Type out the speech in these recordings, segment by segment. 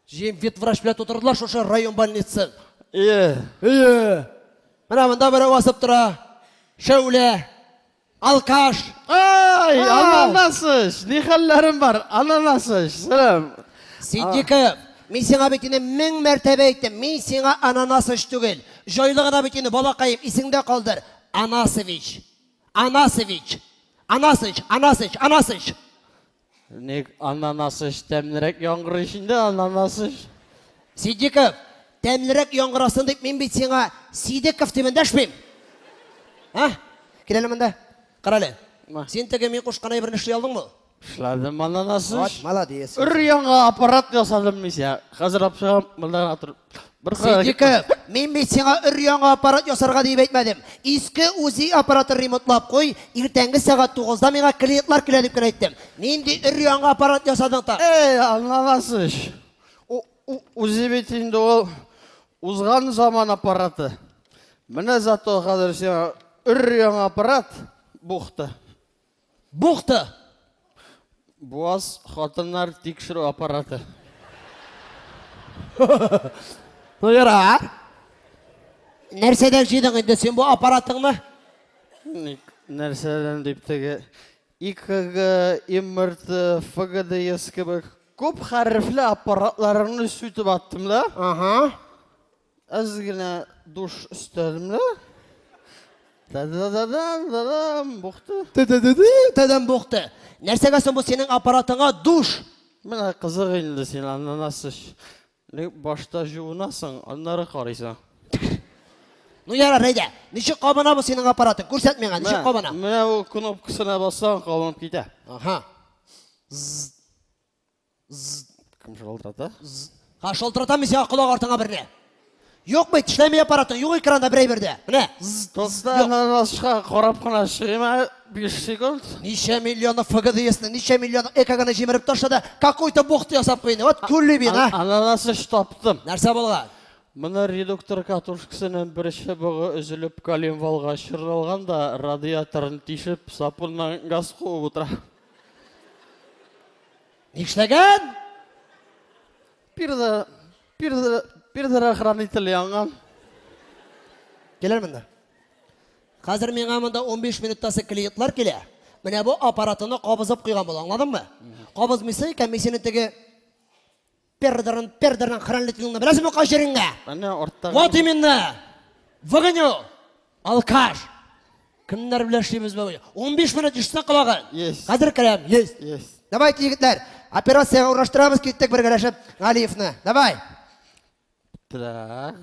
Җыен ветврач белән тутырдылар шушы район больницасын. Ие. Ие. Менә монда берәү басып тора. Шәүлә. Алкаш. Ай, ананасыч, ни хәлләрең бар? Ананасыч, сәлам. Сиддиков, мин сиңа бит инде мең мәртәбә әйттем, мин сиңа ананасыч түгел. Җайлы гына бит инде, балакаем, исеңдә калдыр. Анасович. Анасович. Анасыч, Анасыч, Анасыч. Ник ананасыч тәмлерәк яңгырый инде, ананасыч. Сиддиков, тәмлерәк яңгырасын дип мин бит сиңа Сидеков дип эндәшмим. А? Кил әле монда. Кара әле. Син теге мин кушкан әйберне эшли алдыңмы? Эшләдем, ананасыч. Вот, молодец. Өр яңа аппарат ясадым мин сиңа. Хәзер алып чыгам, монда гына торып. Бер Сиддиков, мин бит сиңа өр-яңа аппарат ясарга дип әйтмәдем. Иске УЗИ аппаратын ремонтлап куй, иртәнге сәгать тугызда миңа клиентлар килә дип кенә әйттем. Нинди өр-яңа аппарат ясадың та? Эй, ананасыч. УЗИ бит инде ул узган заман аппараты. Менә зато хәзер сиңа өр-яңа аппарат бухта. Бухта! Буаз хатыннар тикшерү аппараты. Ну ярар. Нәрсәдән җыйдың инде син бу аппаратыңны? Ник нәрсәдән дип теге ИКГ, МРТ, ФГДС кебек күп хәрефле аппаратларыңны сүтеп аттым да. Ага. Әз генә душ өстәдем дә. Та-да-да-дам, да-дам, бухты. Та-да-да-да, та-дам бухты. Нәрсәгә соң бу синең аппаратыңа душ? Менә кызык инде син, ананасыч. Ник башта жуынасың, аннары карыйсың. Ну ярар, әйдә. Ничек кабына бу синең аппаратың? Күрсәт миңа, ничек кабына? Менә ул кнопкасына бассаң, кабынып китә. Ага. Кем шалтырата? Ха, шалтыратам мин сиңа колак артыңа берне. Юк бит, эшләми аппаратың, юк экранда бер әйбер дә. Менә. Тукта, ананаска карап кына чыгыйм әле, 5 секунд. Ничә миллионы ФГДСны, ничә миллионы ЭКГны җимереп ташлады, какой-то бухта ясап куйды. Вот күлли бит, а. Ананасыч таптым. Нәрсә булган? Моны редуктор катушкасының бер чыбыгы өзелеп коленвалга чорналган да, радиаторын тишеп, сапыннан газ куып утыра. Нишләгән? Пирда, пирда, пирдорохранитель янган. Килер монда. Хәзер миңа монда 15 минуттан соң клиентлар килә. Менә бу аппаратыны кабызып куйган була, аңладыңмы? Кабызмыйсың икән, мин сине теге пердерын, пердерын хранителеңне беләсеңме кай җиреңә? Әнә артта. Вот именно. Выгоню. Алкаш. Кемнәр белән эшлибез бүген? 15 минут ишетсә колагы. Есть. Хәзер керәм. Есть. Есть. Давайте, егетләр, операциягә урнаштырабыз, киттек бергәләшеп Галиевны. Давай. Так.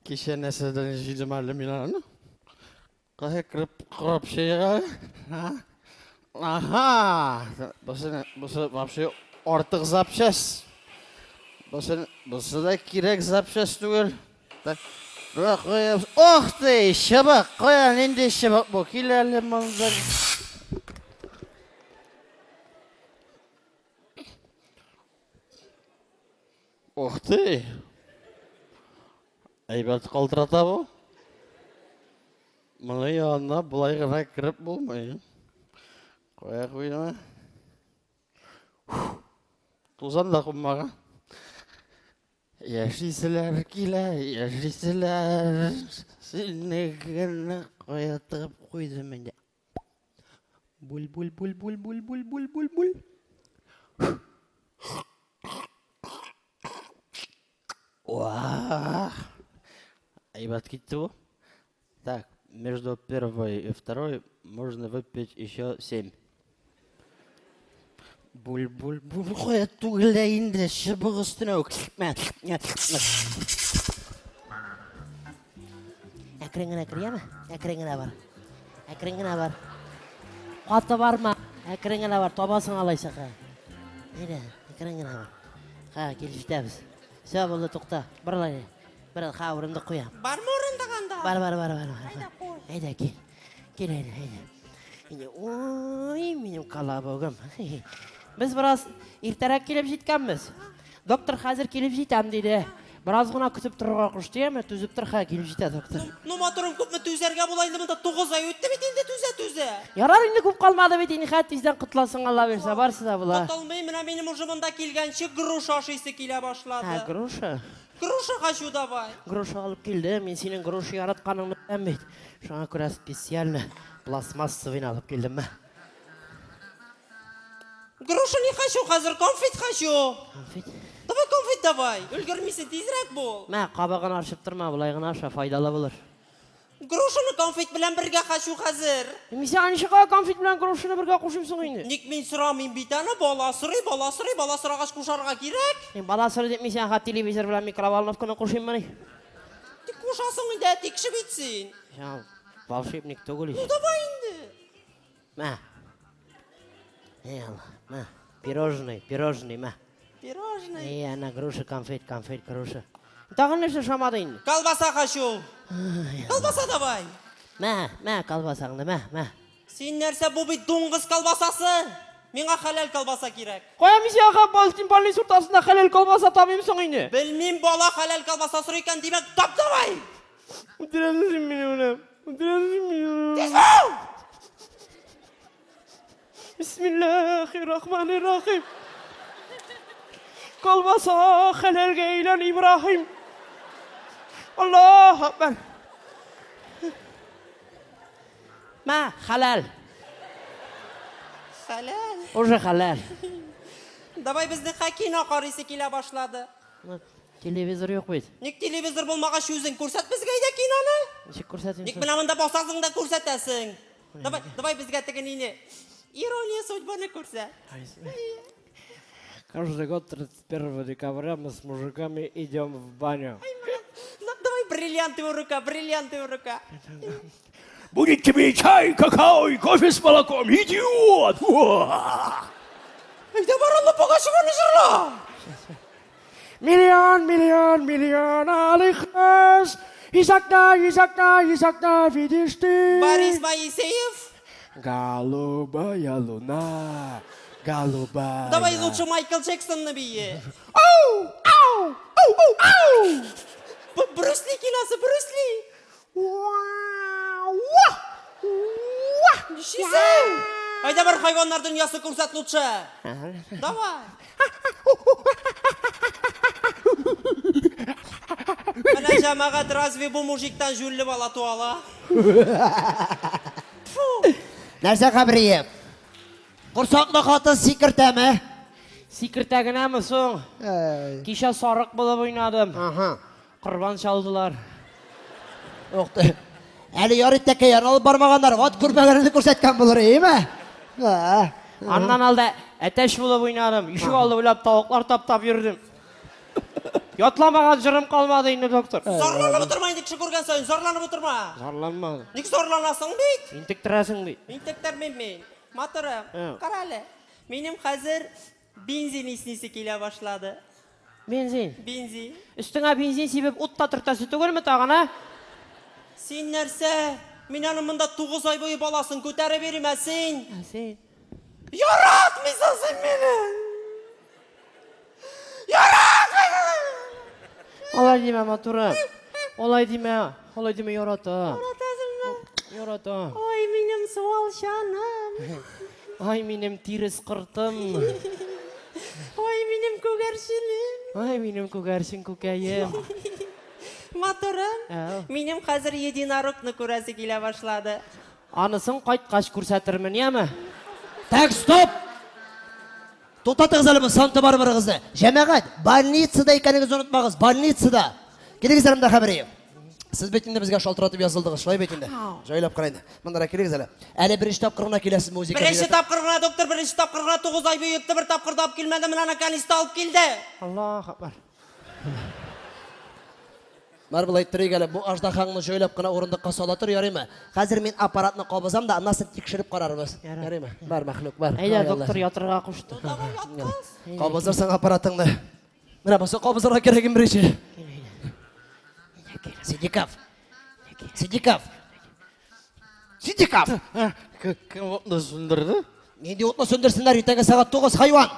Кичә нәрсәдән җыйдым әле мин аны? Кая кереп карап чыга? Ага. Бусы, бусы вообще артык запчасть. Бусы, бусы да кирәк запчасть түгел. Так. Ох ты, чыбык! Кая нинди чыбык бу? Кил әле монда. Ух ты! Әйбәт калтырата бу. Моны янына болай гына кереп булмый. Кая куйдым? Тузан да кунмаган. Яшиселәр килә, яшиселәр. Сине генә кая тыгып куйдым инде. Буль, буль, буль, буль, буль, буль, буль, буль, буль. Уах! Әйбәт китте бу. Так, между первой и второй можно выпить еще семь. Буль, буль, буль, кая түгел дә инде, чыбык өстенә үк. Мә, мә, мә. Әкрен генә кер, яме? Әкрен генә бар. Әкрен генә бар. Каты барма. Әкрен генә бар. Табасың алайса. Әйдә, әкрен генә бар. Ха, килеп җитәбез. Все, булды, тукта. Борыл әле. Борыл, ха, урындык куям. Бармы урындык анда? Бар, бар, бар, бар. бар. Әйдә, куй. Әйдә, кил. Кил, әйдә, әйдә. Әйдә, Ой, минем колобогым. Без бераз иртәрәк килеп җиткәнбез. Доктор хәзер килеп җитәм, диде. Бераз гына көтеп торырга кушты, яме, түзеп тор, хә, килеп җитә доктор. Ну, матурым, күпме түзәргә була инде монда? 9 ай үтте бит инде түзә-түзә. Ярар инде күп калмады бит инде, хә, тиздән котыласың, Алла бирсә, барысы да була. Котылмыйм, менә минем уже монда килгәнче груша ашыйсы килә башлады. Ә, груша? Груша хочу давай. Груша алып килдем, мин синең груша яратканыңны беләм бит. Шуңа күрә специально пластмассовыйны алып килдем, мә. Груша не хочу, хәзер конфет хочу. Конфет? Давай конфет давай. Өлгермисең, тизрәк бул. Мә, кабыгын арчып торма, болай гына аша, файдалы булыр. Грушаны конфет белән бергә хочу хәзер. Мин сиңа ничек алай конфет белән грушаны бергә кушыйм соң инде? Ник мин сорамыйм бит аны, бала сорый, бала сорый, бала сорагач кушарга кирәк. Мин бала сорый дип мин сиңа хәтта телевизор белән микроволновканы кушыйммыни? Тик кушасың инде, әти кеше бит син. Я волшебник түгел ич. Ну давай инде. Мә. Эй, Алла, мә. Пирожный, пирожный, мә. Пирожный. Эй, әнә груша, конфет, конфет, груша. Тагын нәрсә ошамады инде? Колбаса хочу. Колбаса давай. Мә, мә, колбасаңны, мә, мә. Син нәрсә, бу бит дуңгыз колбасасы. Миңа хәләл колбаса кирәк. Кая мин сиңа Балтин больница уртасында хәләл колбаса табыйм соң инде? Белмим, бала хәләл колбаса сорый икән, димәк, тап давай. Үтерәсең син мине менә. Үтерәсең мине. Тиз бул! Бисмиллахир-рахманир-рахим. Колбаса хәләлгә әйлән, Ибраһим. Аллаһу акбар. Мә, хәләл. Хәләл. Уже хәләл. Давай безне кино карыйсы килә башлады. Телевизор юк бит. Ник телевизор булмагач үзең күрсәт безгә әйдә киноны. Ничек күрсәтим? Ник менә монда басасың да күрсәтәсең. Давай, давай безгә теге нине. Ирония судьбаны күрсәт. Каждый год 31 декабря мы с мужиками идем в баню. Ну, давай бриллиантовая рука, бриллиантовая рука. Будет тебе и чай, и какао, и кофе с молоком, идиот! Әйдә бар, Алла Пугачеваны җырла. Миллион, миллион, миллион алых роз. Из окна, из окна, из окна видишь ты. Борис Моисеев. Голубая луна, голубая. Давай лучше Майкл Джексонны бие. Ау, ау, ау, ау, ау. Брюс Ли киносы, Брюс Ли. Нишлисең? Әйдә бар хайваннар дөньясы күрсәт лучше. Давай. Менә җәмәгать, разве бу мужиктан җүнле бала туа ала? Нәрсә Хәбриев? Корсаклы хатын сикертәме? Сикертә генәме соң? Кичә сарык булып уйнадым. Ага. Корбан чалдылар. Ух ты. Әле ярый тәкәян алып бармаганнар, ват күрмәгәнне күрсәткән булыр, име? Аннан алда әтәч булып уйнадым. Ишек алды буйлап тавыклар таптап йөрдем. Ятламаган җырым калмады инде, доктор. Зарланып утырма инде кеше күргән саен, зарланып утырма. Зарланмады. Ник зарланасың бит? Интектерәсең бит. Интектермим мин. Матурым, кара әле. Минем хәзер бензин иснисе килә башлады. Бензин. Бензин. Өстеңә бензин сибеп ут та төртәсе түгелме тагын, ә? Син нәрсә? Мин аны монда 9 ай буе баласын күтәреп йөрим, ә син? Ә син? Яратмыйсың син мине! Яратмыйсың! Алай димә, матурым. Алай димә. Алай димә, яратам. Яратасыңмы? Яратам. Ой, минем суалчаным. Ай, минем тирес кортым. Ой, минем күгәрченем. Ай, минем күгәрчен күкәем. Матурым, Әу. минем хәзер единорогны күрәсе килә башлады. Анысын кайткач күрсәтермен, яме? Так, стоп! Туктатыгыз әле бу Санта Барбарагызны. Җәмәгать, больницада икәнегезне онытмагыз, больницада. Килегез әле монда, Хәбриев. Сез бит инде безгә шалтыратып язылдыгыз, шулай бит инде. Җайлап кына инде. Мондарак килегез әле. Әле беренче тапкыр гына киләсез музыка. Беренче тапкыр гына, доктор, беренче тапкыр гына 9 ай буе йөртте, бер тапкыр да алып килмәде, менә наконец-то алып килде. Аллаһ акбар. Бар болай иттерик әле, бу аждаһаңны җайлап кына урындыкка сала тор, ярыймы? Хәзер мин аппаратны кабызам да, аннан соң тикшереп карарбыз. Ярыймы? Бар, мәхлук, бар. Әйдә, доктор ятырга кушты. Давай яткыз. Кабызырсың аппаратыңны. Менә бусы кабызырга кирәк иң беренче. Сидиков. Сидиков. Сидиков. Кем утны сүндерде? Нинди утны сүндерсеннәр, иртәнге сәгать 9, хайван.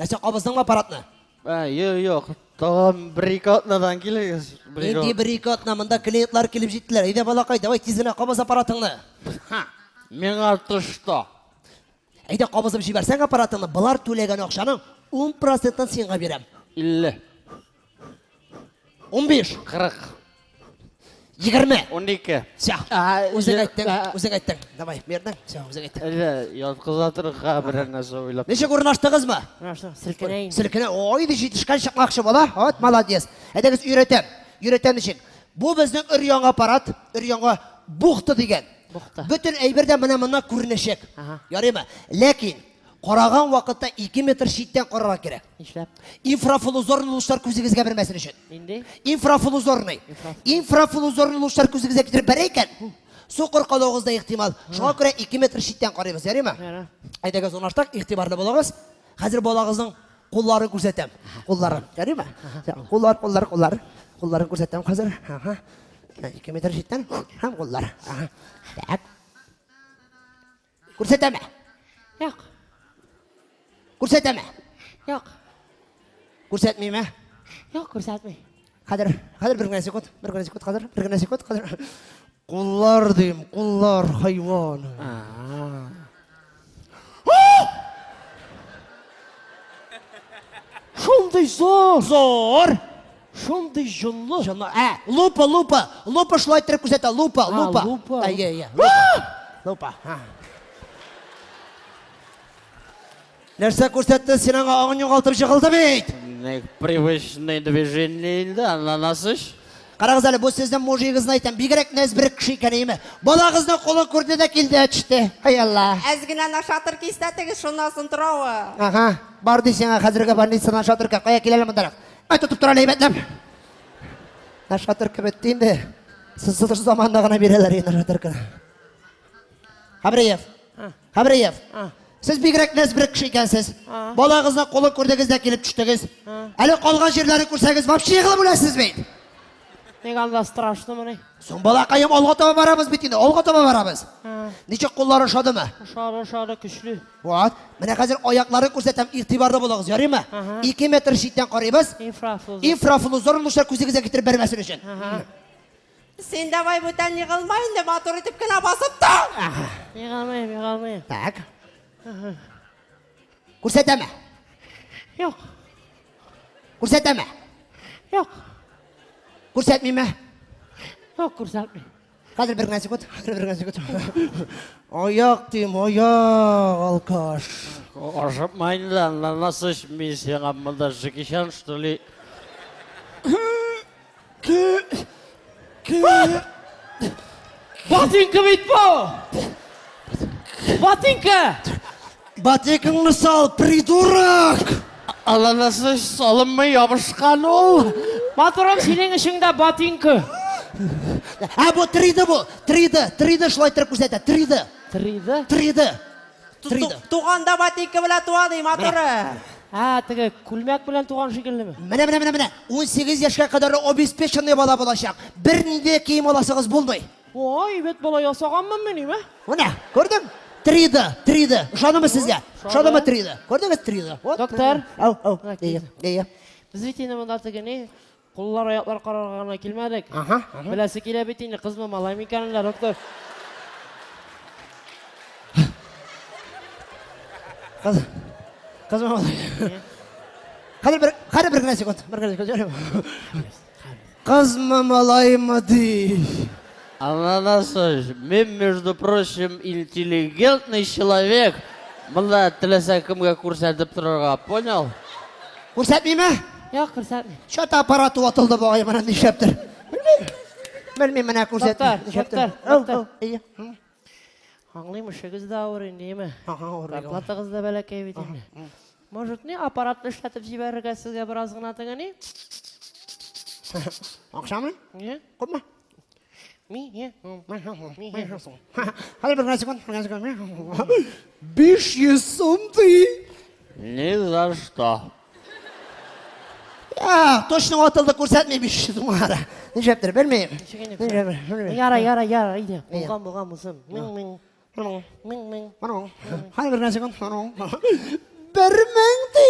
Нәрсә кабыздыңмы аппаратны? Ә, юк, юк. Тагын бер-ике атнадан килегез. Бер-ике Нинди бер-ике атна монда клиентлар килеп җиттеләр. Әйдә, балакай, давай тиз генә кабыз аппаратыңны. Ха, Миңа тышта. Әйдә, кабызып җибәрсәң аппаратыңны, болар түләгән акчаның 10 процентын сиңа бирәм. 50, 15, 40, 20. 12. Всё. А, Үзең я- әйттең, а. үзең әйттең. Давай, бирдең. Всё, үзең әйттең. Әйдә, яткыза торырга берәр нәрсә уйлап. Ничек урнаштыгызмы? Урнаштык, селкенә инде. Селкенә. Ой, ди җитешкән чыкмакчы була. Вот, молодец. Әйдәгез өйрәтәм. Өйрәтәм ничек. Бу безнең өр-яңа аппарат, өр-яңа бухта дигән. Бухта. Бөтен әйбер дә менә моннан күренәчәк. Ага. Ярыймы? Ләкин караган вакытта 2 метр читтән карарга кирәк. Нишләп? Инфрафлузорный лучлар күзегезгә бәрмәсен өчен. Нинди? Инфрафлузорный. Инфрафлузорный лучлар күзегезгә китереп бәрә икән, сукыр калуыгыз да ихтимал. Шуңа күрә 2 метр читтән карыйбыз, ярыймы? Ярар. Әйдәгез урнаштык, игътибарлы булыгыз. Хәзер балагызның кулларын күрсәтәм. Кулларын, ярыймы? Куллар, куллар, куллар. Кулларын күрсәтәм хәзер. Ага. 2 метр читтән һәм куллар. Ага. Так. Күрсәтәме? Юк, Күрсәтәме? юк, Күрсәтмиме? юк, күрсәтми. Хәзер, хәзер бер генә секунд, бер генә секунд, хәзер, бер генә секунд, хәзер. Куллар дим, куллар, хайван. Шундый зур, Зур! шундый җонлы. Җонлы. Ә, лупа, лупа, лупа шулай иттереп күрсәтә, лупа, А, лупа. лупа. Әйе, әйе, лупа. Лупа. ха. Нәрсә күрсәтте, син аңа аңын югалтып җыгылды бит. Привычное движение инде, ананасыш. Карагыз әле, бу сезнең мужигызны әйтәм, бигрәк нәзберек кеше икән, әйеме? Балагызның кулын күрде дә килде төште. Ай Алла. Әз генә нашатыр кистәтегез, шуннан соң торавы. Ага, бар ди сиңа хәзерге больница нашатырка. Кая килә әле мондарак? Ай, тотып тор әле әйбәтләп. Нашатырка бетте инде. СССР заманында гына бирәләр инде нашатырканы. Хабриев. Хабриев. Сез бигрәк нәзберек кеше икәнсез. Балагызның кулын күрдегез дә килеп төштегез. Әле калган җирләрен күрсәгез, вообще егылып үләсез бит. Ник анда страшно мыни? Соң балакаем, алга таба барабыз бит инде, алга таба барабыз. Ничек куллары ошадымы? Ошады, ошады, көчле. Вот. Менә хәзер аякларын күрсәтәм, игътибарлы булыгыз, ярыймы? Ага. 2 метр читтән карыйбыз. Инфрафлузор. Инфрафлузор лучлар күзегезгә китереп бәрмәсен өчен. Ага. Син давай бүтән егылма инде, матур итеп кенә басып тор. Егылмыйм, егылмыйм. Так. Күрсәтәме? Юк, Күрсәтәме? юк, Күрсәтмиме? юк, күрсәтми. Хәзер бер генә секунд, хәзер бер генә секунд. Аяк дим, аяк, алкаш. Ашыкма инде, ананасыш, мин сиңа монда Джеки Чан, что ли? Ботинка бит бу! Ботинка! Ботинкаңны сал, придурок! Ананасыш, салынмый ябышкан ул. Матурым, синең эчеңдә ботинка. Ә бу 3D бу, 3D, 3D шулай иттереп күрсәтә, 3D, 3D? 3D. 3D. Туганда ботинка белән туа ди, матуры. Ә, теге күлмәк белән туган шикеллеме? Менә, менә, менә, менә. 18 яшькә кадәр обеспеченный бала булачак. Бернинди кием аласыгыз булмый. Ой, бит бала ясаганмын мин, име? Менә, күрдең? 3D, 3D. Ошадымы сезгә? Ошады. Ошадымы 3D? Күрдегез 3D? Вот. Доктор. Ау, ау. Менә, Әйе, әйе. Без бит инде монда теге ни, куллар, аяклар карарга гына килмәдек. Ага, ага. Беләсе килә бит инде, кызмы, малай микән әллә, доктор? Кыз. Кыз малай. Хәзер бер, хәзер бер генә секунд, бер генә секунд. Кызмы, малаймы ди. Ананасыш, мин, между прочим, интеллигентный человек. Монда теләсә кемгә күрсәтеп торырга, понял? Күрсәтмиме? Юк, күрсәтми. Чат аппараты ватылды бугай, менә нишләптер. Белмим. Белмим, менә күрсәтми. Доктор, Нишләптер. доктор, Ау, доктор. ау, әйе. М. Аңлыйм, эшегез дә авыр инде, име? Ага, авыр, бик авыр. Зарплатагыз да бәләкәй бит инде. Может, ни аппаратны эшләтеп җибәрергә сезгә бераз гына теге ни? Акчамы? Не? Күпме? Ми, не? Хәзер бер генә секунд, бер генә секунд. 500 сум ди. Ни за что. Я, точно ватылды күрсәтми 500 сум ара. Нишләптер, белмим. Ничек инде? Нишләптер, белмим. Яра, яра, яра, иде. Булган, булган булсын. Мең, мең, мең, мең. Хәзер бер генә секунд. 1000 ди.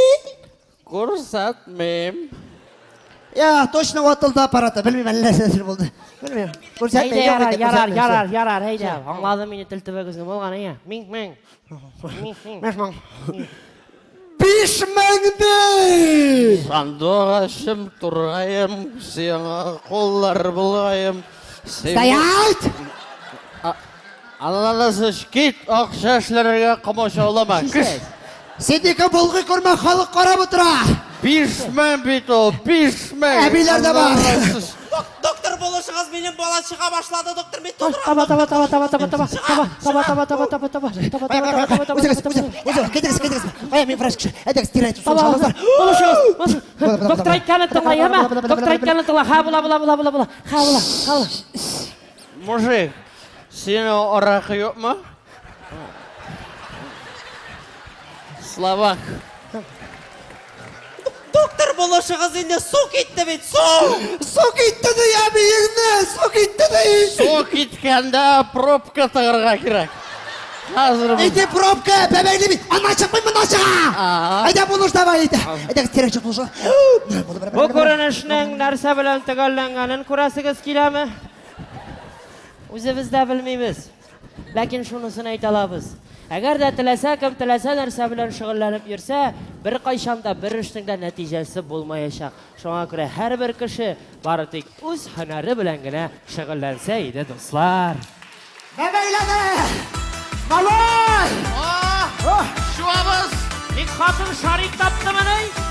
Күрсәтмим. Я, точно ватылды аппараты. Белмим, әллә нәрсә булды. Белмим. Күрсәтмим. Әйдә, Юк ярар, инде, ярар, күрсәтмим. ярар, ярар, әйдә. Аңладым инде тел төбегезне булган, әйе. Миң, мең. Миң, мең. 5000. 5000 ди! Сандугачым, тургаем, сиңа куллар булгаем. Стоять! Ананасы кит, акча эшләргә комачаулама. Кеш. Синеке булгый күрмә, халык карап утыра. 5000 бит ул, 5000. Әбиләр дә бар. Ананасы- Доктор, булышыгыз, минем бала чыга башлады, доктор, мин тудырам. Таба, таба, таба, таба, таба, таба, таба, таба, таба, таба, таба, таба, таба, таба, таба, таба, Үзегез, таба, үзегез, үзегез, китегез, китегез. Кая мин врач кеше. Әйдәгез, тирән таба, сулыш алыгыз. булышыгыз, булышыгыз. Доктор әйткәнен тыңла, яме? Доктор әйткәнен тыңла. Ха, була, була, була, була, була. Ха, була, ха, була. Мужик, синең аракы юкмы? Словак. Доктор, булышыгыз инде, су китте бит, су! Су китте ди, әбиеңне, су китте ди. Су киткәндә пробка тыгырга кирәк. Хәзер бу- Иди пробка, бәбәйли бит. Аннан чыкмый, моннан чыга. Ага. Әйдә, булыш давай, әйдә. Әйдәгез, тирән чык, булыш. Бу күренешнең нәрсә белән төгәлләнгәнен күрәсегез киләме? Үзебез дә белмибез. Ләкин шунысын әйтә алабыз. Әгәр дә теләсә кем теләсә нәрсә белән шөгыльләнеп йөрсә, беркайчан да бер эшнең дә нәтиҗәсе булмаячак. Шуңа күрә һәрбер кеше бары тик үз һөнәре белән генә шөгыльләнсә иде, дуслар. Бәбәйләне! Малай! Шуабыз! Ник хатын шарик таптымыни?